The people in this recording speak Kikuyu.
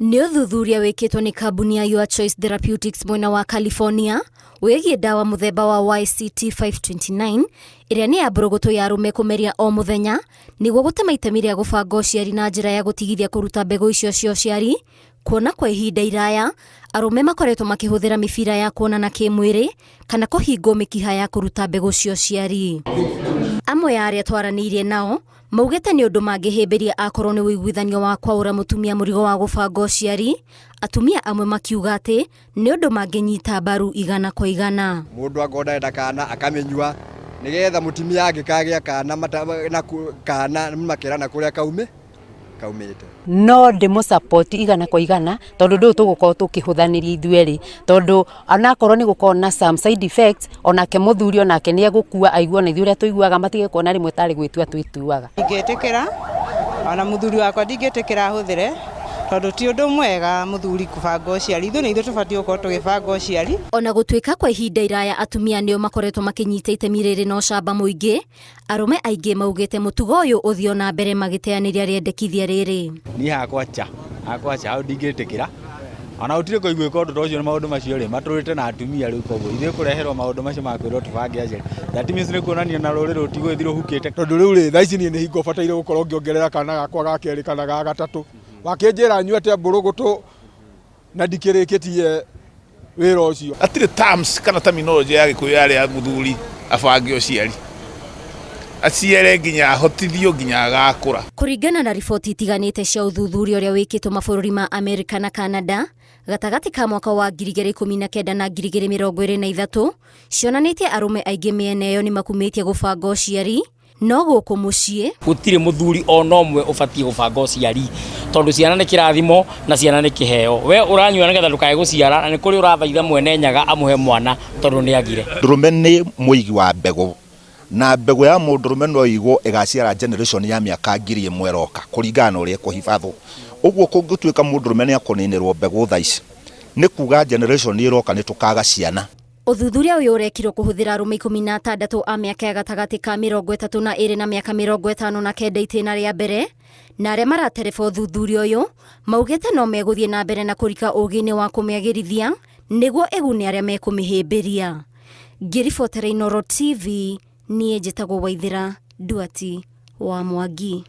Nĩ ũthuthuria wĩkĩtwo nĩ kambuni ya Your Choice Therapeutics mwena wa California wĩgiĩ ndawa mũthemba wa YCT 529 ĩrĩa nĩ ya mbũrũgũtũ ya arũme kũmeria o mũthenya nĩguo gũtema itemi rĩa gũbanga ũciari na njĩra ya gũtigithia kũruta mbegũ icio cia ũciari. Kuona kwa ihinda iraya arũme makoretwo makĩhũthĩra mĩbira ya kuonana kĩmwĩrĩ kana kũhingwo mĩkiha ya kũruta mbegũ cia ũciari. Amwe a arĩa twaranĩirie nao maugĩte nĩ ũndũ mangĩhĩmbĩria akorwo nĩ ũiguithanio wa kwaũra mũtumia mũrigo wa gũbanga ũciari, atumia amwe makiuga atĩ nĩ ũndũ mangĩnyita mbaru igana kwa igana. Mũndũ angorwo ndarenda kana akamĩnyua nĩgetha mũtumia angĩkagĩa kana na kana makerana kũrĩa kaumĩte. No ndĩmũ support igana kwa igana, tondũ ndũyũ tũgũkorwo tũkĩhũthanĩria ithuerĩ, tondũ onakorwo nĩ gũkorwo na some side effects, onake mũthuri onake nĩ egũkua aigue ona ithuĩ ũrĩa tũiguaga, matige kuona rĩmwe tarĩ gwĩtua twĩtuaga. Ndingĩtĩkĩra, ona mũthuri wakwa ndingĩtĩkĩra ahũthĩre, tondũ ti ũndũ mwega mũthuri kũbanga ũciari. Ithuĩ nĩ ithuĩ tũbatiĩ gũkorwo tũgĩbanga ũciari. Ona gũtuĩka kwa ihinda iraya atumia nĩo makoretwo makĩnyita itemi rĩrĩ na ũcamba mũingĩ, arũme aingĩ maugĩte mũtugo ũyũ ũthiĩ na mbere magĩteanĩria rĩendekithia rĩrĩ. Niĩ hakwa cha hakwa cha hau ndingĩtĩkĩra, ona gũtirĩ kũiguĩka ũndũ ta ũcio na maũndũ macio rĩ matũrĩte na atumia. Rĩu koguo ithuĩ kũreherwo maũndũ macio ma kwĩrwo tũbange aciari, that means nĩ kuonania na rũrĩrĩ rũtigũgĩthiĩ rũhukĩte. Tondũ rĩu rĩ, thaa ici niĩ nĩ hingo bataire gũkorwo ngĩongerera kana gakwa ga kerĩ kana ga gatatũ, wakĩnjĩra nyue atĩa mbũrũgũtũ na ndikĩrĩkĩtie wĩra ũcio? Hatirĩ terms kana terminology ya Gĩkũyũ yarĩ ya mũthuri abange ũciari, aciare nginya ahotithio nginya agakũra. Kũringana na riboti itiganĩte cia ũthuthuria ũrĩa wĩkĩtwo mabũrũri ma Amerika na Canada gatagatĩ ka mwaka wa 2019 na 2023, cionanĩtie arũme aingĩ mĩena ĩyo nĩ makumĩtie gũbanga ũciari, no gũkũ mũciĩ Gũtirĩ mũthuri ona ũmwe ũbatiĩ gũbanga ũciari, tondũ ciana nĩ kĩrathimo na ciana nĩ kĩheo. We ũranyua nĩgetha ndũkae gũciara, na nĩ kũrĩ ũrathaitha mwene Nyaga amũhe mwana tondũ nĩ agire. Ndũrũme nĩ mũigi wa mbegũ, na mbegũ ya mũndũrũme no ĩigwo ĩgaciara generation ya mĩaka 1000 ĩroka kũringana na ũrĩa ĩkũhibadhwo. Ũguo kũngĩtuĩka mũndũrũme nĩ akũninĩrwo mbegũ thaa ici, nĩ kuga generation ĩroka nĩ tũkaga ciana. Ũthuthuria ũyũ ũrekirwo kũhũthĩra arũme 16 a mĩaka ya gatagatĩ ka 32 na mĩaka 59 itĩna rĩa mbere, na arĩa maratereba ũthuthuria ũyũ maugĩte no megũthiĩ na mbere na kũrika ũũgĩ-inĩ wa kũmĩagĩrithia nĩguo ĩgune arĩa mekũmĩhĩmbĩria. Ngĩribotera Inooro TV, niĩ njĩtagwo Waithĩra Nduati wa Mwangi.